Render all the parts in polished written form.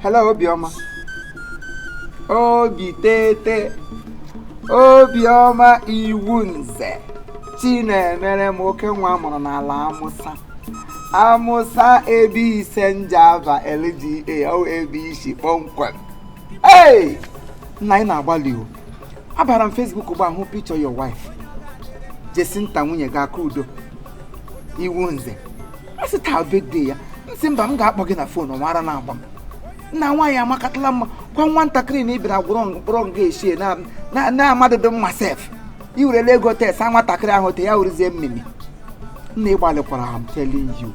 Hello, Obiọma. Obi tete. Obiọma iwu nze. Chinemere m oke nwa mụrụ n'ala Amụsa. Amụsa ebe ise Njaba LGA ọ ebe isi kpọmkwem. Hey! Nna anyị na-agbalị o. Abara m Facebook ugbu a hụ picture your wife. Jesinta nwunye gị aka udo. Iwu nze. A sị taa birthday ya. M sị mba, m ga-akpọ gị na phone ọnwara na-agba m. Nna nwaanyị amakatala mma kwa nwatakịrị na ịbịara gwụrọ mkpụrụ nga eshie na na-amadụdụ mma sef. I werela ego tesa nwatakịrị ahụ te ya wụrụzie mmiri. Nna, ịgbalịkwara. I'm telling you,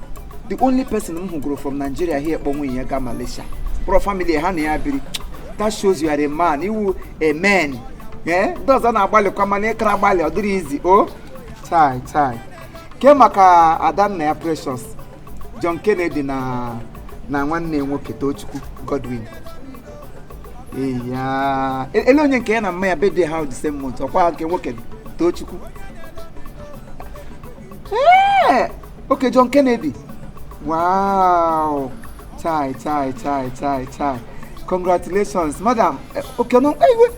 the only person m hụgoro from Nigeria here kpọ nwunye ya gaa Malaysia kpọrọ family ha na ya biri, that shows you are a man, iwu a man. Ee, ndị ọzọ na-agbalịkwa, mana ịkara agbalị ọ dịrị izi o. Chai chai, ke maka adanna ya Precious John Kennedy na nwanne nwoke Tochukwu Godwin. Eya, ele onye nke ya na mma ya birthday ha the same month, ọkwa nke nwoke Tochukwu. Ee, okay, John Kennedy. Wow, chai chai chai chai chai, congratulations, madam. Okay, no, ewe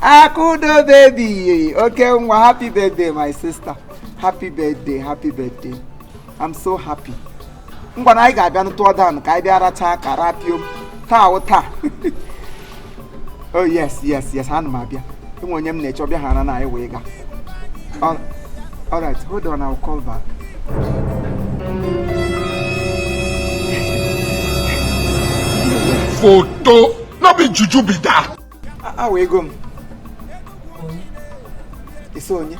Akudo baby, okay nwa, happy birthday, my sister. Happy birthday, happy birthday. I'm so happy. Ngwa na anyị ga-abịa tụọ down ka anyị bịa rachaa ka rapio taa wụ taa. Oh yes, ana m abịa. Enwe onye m na-eche ọbịa ha na anyị wee gaa. All right, hold on, I'll call back. Photo no be juju be that. Awa ego m isi onye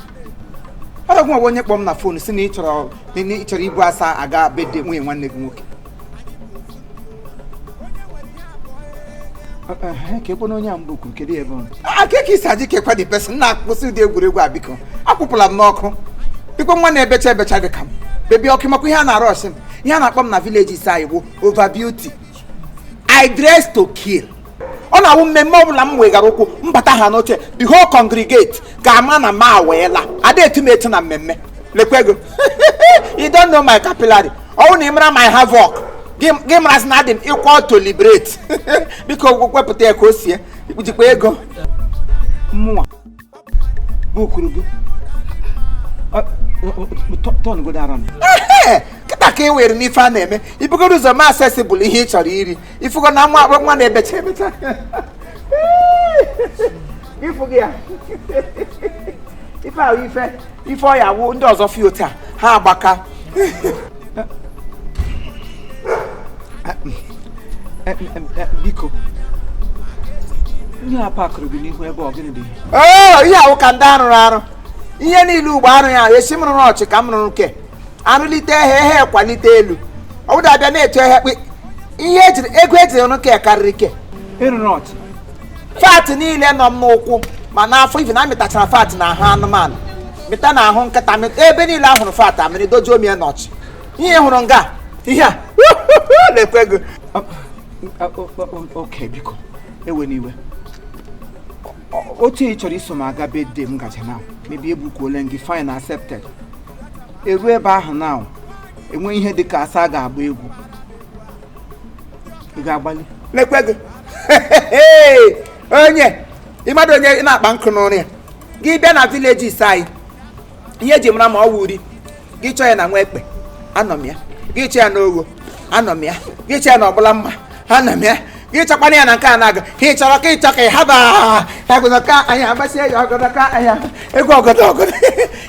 ọdọgwụ nwa onye kpọọ m na phone si na ị chọrọ na ị chọrọ ibu asa aga birthday nwunye nwanne gị nwoke. Ka ekwe na onye a mbụ kwuru, kedu ebe ọ nọ? A ka isi ajị kekwa the person na-akwụsị ụdị egwuregwu a. Biko, akwụpụla m n'ọkụ. Biko, nwa na-ebecha ebecha dị ka m bebi ọkụ makwa ihe a na-arụ ọsị m, ihe a na-akpọ m na village ise anyị bụ over beauty. I dress to kill. Ọ na-awụ mmemme ọbụla m wegara ụkwụ mbata ha n'oche, the whole congregate ga-ama na ma aweela ada etu m etu na mmemme. Lekwa ego, you don't know my capillary. Ọwụ na ị mara my havoc gị marasị na adị m equal to liberate. Biko, wepụta ya ka o sie jikwa ego mmụọ bukuru gị turn go down. Kịta ka ị were n'ife a na-eme ibugoro ụzọ ma accessible ihe ị chọrọ iri ifugo na nwa nwa na-ebecha ebecha ifu gị ya ife ahụ ife ife ọya wụ ndị ọzọ fi otu a ha agbaka. Biko, ihe a pakụrụ gị n'ihu ebe ọ gịnị dị? Oo, ihe ahụ ka ndị arụrụ arụ ihe niile ugbo arụ ya esi m rụrụ ọchị ka m rụrụ nke arụlite ehe ehe kwalite elu ọbụda abịa na-eto ehe kpe ihe ejiri ego ejiri rụ ke karịrị ke ịrụrụ ọchị. Fat niile nọ m n'ụkwụ ma n'afọ ife na amịtachara fat na ahụ anụmanụ, mịta na ahụ nkịta, mịta ebe niile ahụrụ fat amịrị dojuo mie n'ọchị. Ihe hụrụ nga ihe a lekwe ego. Oke, biko, ewe n'iwe. Otu ị chọrọ iso m aga birthday m gaje now, maybe ebukwuole gị. Fine, accepted. Eru ebe ahụ now, enwe ihe dị ka asaa ga-agba egwu, ị ga-agbalị. Lekwe gị onye ịmadụ onye na-akpa nkụ n'ụrụ ya gị bịa na village ise anyị, ihe eji mara ma ọ wụ uri gị chọọ ya na nwa ekpe anọ m ya, gị chọọ ya n'ogho anọ m ya, gị chọọ ya na ọbụla mma anọ m ya, gị chọkwana ya na nke a na-aga ka ị chọrọ ka ị chọ ka ị haba ọgọdọ ka anyị agbasie ya ọgọdọ ka anyị egwu ọgọdọ ọgọdọ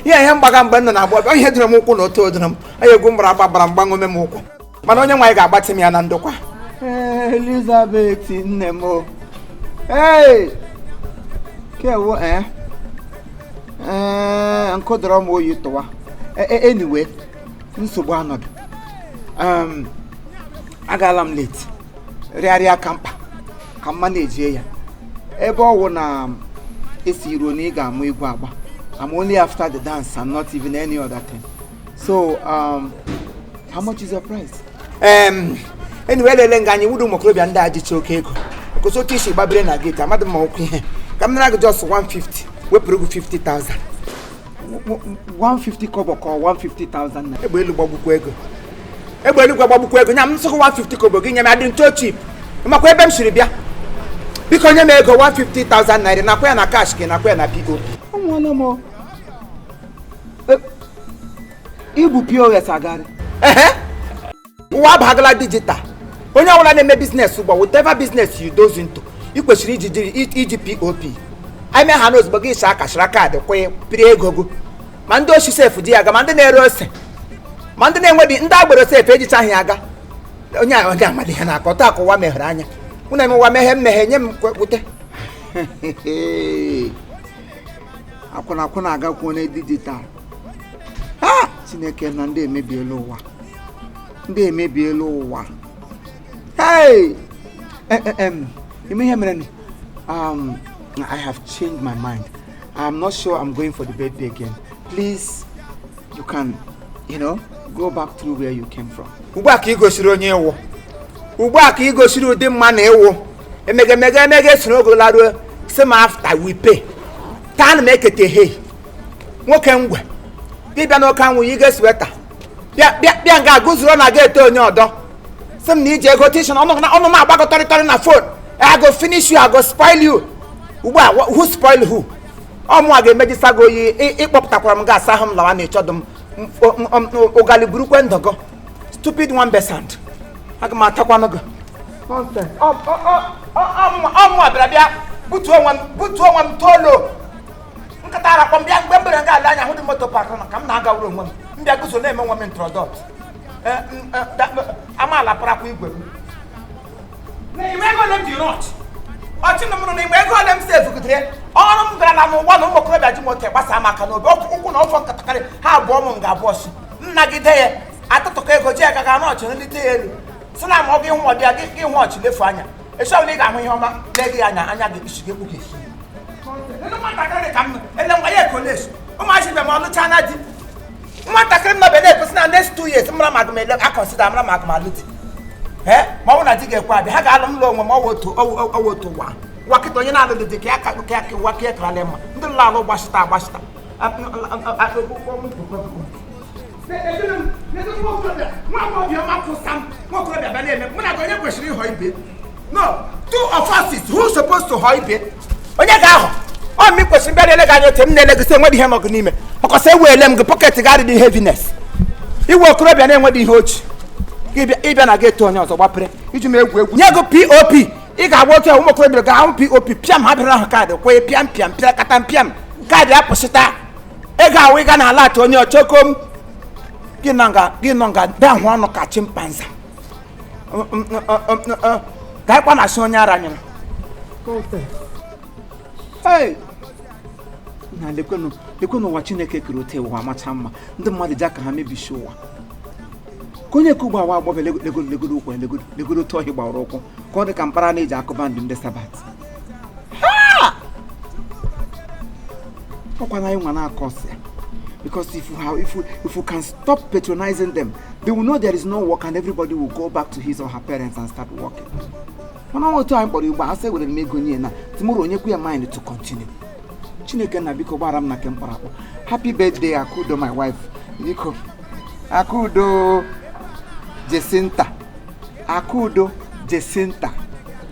ihe ihe mgbaga mgbe m nọ na agbọ ihe dụrụ m ụkwụ na otu odoro m onye egwu mgbara agba gbara mgbanwe m ụkwụ, mana onye nwaanyị ga-agbatị m ya na ndokwa. Elizabeth nne m o, ee, kewo, ee ee, nkụ dọrọ m oyi tụwa. Anyway, nsogbu anọdụ. Agaala m late rịarịa ka mkpa ka mma na-ejie ya ebe ọ wụ na esi ruo na ị ga-amụ egwu agba. I'm only after the dance and not even any other thing. So how much is your price? Anyway, elele nga anyị wudu ụmụ okorobịa ndị a jicha oke ego kwụsị otu isi gbabere na gate amadị m okwu ihe ka m nara gị just 150, wepụrụ gị 50,000. 150 kobo ka 150,000 na egbe elu gbagbukwa ego. Egbe eluigwe gbagbukwa ego. Nya m nsogbu 150 kobo gị nye m, adị ntoo cheap. Makwa ebe m siri bịa. Biko nye m ego 150,000 naira, nakwa ya na cash gị, nakwa ya na POP. Ọnwụọla m o. Ibu POS agarị. Ehe, ụwa abagala digital. Onye ọbụla na-eme business ugbu a, whatever business you does into, ị kwesịrị iji jiri iji POP ime ha na ozugbo gị ịcha akachara kaadị kwee pịrị ego gị. Ma ndị oshi sef ji ya aga, ma ndị na-ere ose, ma ndị na-enweghị, ndị agbero sef ejichaghị ya aga. Onye a, onye amadị ihe na-akọ taa ka ụwa meghere anya. Mụ na eme ụwa meghe mmeghe nye m kwute akwụna akwụna agakwuo na digital. Ha, Chineke na ndị emebiela ụwa, ndị emebiela ụwa. Hey! Ime ihe mere ni? I have changed my mind. I'm not sure I'm going for the birthday again. Please, you can go back through where you came from. Ugbu a ka ị gosiri onye ịwụ, ugbu a ka ị gosiri ụdị mma na ịwụ emegemege emege soro ogo laruo si m after we pay. Taa na m ekete. Hei, nwoke ngwe, gị bịa n'oke anwụ yi ga sweater, bịa bịa bịa nga gụzuru na gate onye ọdọ, sị m na iji ego tishọn ọnụ ọnụ m agbakọ tọrịtọrị na phone. I go finish you, I go spoil you. Ugbu a, who spoil who? Ọ mụnwa ga-emejisa gị oyi. Ịkpọpụtakwara m ga-asa ahụ m lawa na ịchọdụ m ụgali burukwe ndọgọ. Stupid one percent, aga m atakwanụ gị. Nonsense. Ọ mụnwa bịara bịa butuo onwe m, butuo onwe m tolo nkịta arakpọ m bịa. Mgbe m bịara nga ala anya hụ dị moto park na ka m na-agawuru onwe m, m bịa guzo na-eme onwe m introduct. Amaala parakwa igwe m na ego ole m ji rọch ọchị na mụrụ na igbe ego ole m sevugidere ọrụ m garala n'ụwa na ụmụ okorobịa ji moto gbasa m aka n'obi ụkwụ na ọfọ nkatakịrị ha abụọ m nga abụọ si nnagide ya atụtụkọ ego ji ya gaga n'ọchị nlite ya elu si na ma ọ gị hụ ọdị ya gị hụ ọchị lefu anya esi ọbụla ị ga-ahụ ihe ọma lee gị anya anya gị isi gị ekpu gị esi. Ele nwatakịrị dị ka m nọ, ele nwa ya ekolesu ụmụazị bịa ma ọ lụcha na di. Nwatakịrị m nọbe na-ekwesị na next 2 years mara ma aga m ele a-consider mara ma aga m alụ di. Ee, ma ọ bụrụ na di ga-ekwe abịa, ha ga-alụ m lụọ onwe m. Ọwụ otu ọwụ otu ụwa ụwa kịta onye na-alụ di ka ya ka ka ya ka ụwa ka ya karala mma. Ndị lụrụ alụ gbachita agbachita. Nwa agbọghọbịa ọma kwụsa m, nwa okorobịa bịa na-eme mụ na gị. Onye kwesịrị ịghọ ibe? No, two of us is who supposed to ghọ ibe? Onye ga-ahọ ọ m kwesịrị bịa na-ele gị anya otu m na-ele gị sị enweghị ihe nọ gị n'ime ọkọsọ ewele m gị pocket gị adịghị heaviness. Iwe okorobịa na-enweghị ihe ochi gị bịa ịbịa na gate onye ọzọ gbapere iji m egwu egwu nye gị POP. Ị ga-agba otu a ụmụ okorobịa ga-ahụ POP pịam, ha bịara ahụ kaadị kwee pịam pịam pịa kata pịam kaadị apụsịta ego ahụ. Ị ga na ala onye ọchọkom gị nọ nga, gị nọ nga bịa hụ ọnụ ka chimpanzee ka ịkwa na asị onye ara nyere. Hey! Na lekwenụ lekwenụ ụwa Chineke kere ote ụwa macha mma, ndị mmadụ ji aka ha mebisi ụwa ka onye ke ugbo awa agbọbịa legodo legodo ụkwụ ya, legodo legodo otu ọhịa gbara ụkwụ ka ọ dị ka mkpara na-eji akụba ndụ ndị Sabbath. Ọkwa na anyị nwa na-akọsi ya, because if you can stop patronizing them, they will know there is no work and everybody will go back to his or her parents and start working. Mana otu anyị kpọrọ igbo asị were m ego nye na tomorrow onye kwu ya mind to continue. Chineke na biko gbara m na ke mkpọrọ akpọ. Happy birthday, Akudo, my wife. Biko, Akudo Jesinta, Akudo Jesinta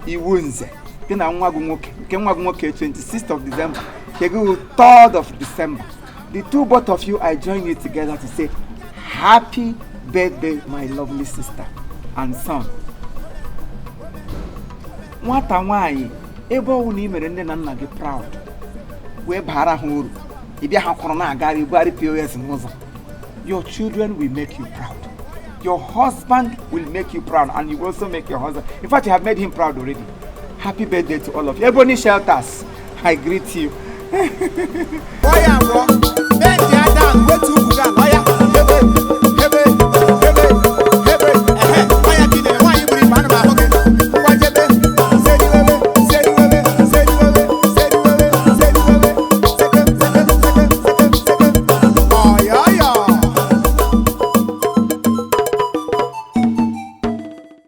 Iwu Nze, gị na nwa gị nwoke, nke nwa gị nwoke 26th of December, nke gị 3rd of December, the two, both of you, I join you together to say happy birthday, my lovely sister and son. Nwata nwanyị, ebe ọwụ na ị mere nne na nna gị proud wee baara ha uru, ị bịa ha kwụrụ na-agagharị ibugharị POS n'ụzọ. Your children will make you proud, your husband will make you proud, and you will also make your husband. In fact, you have made him proud already. Happy birthday to all of you. Ebony Shelters, I greet you. Boy abụọ bend ya down, wetuo.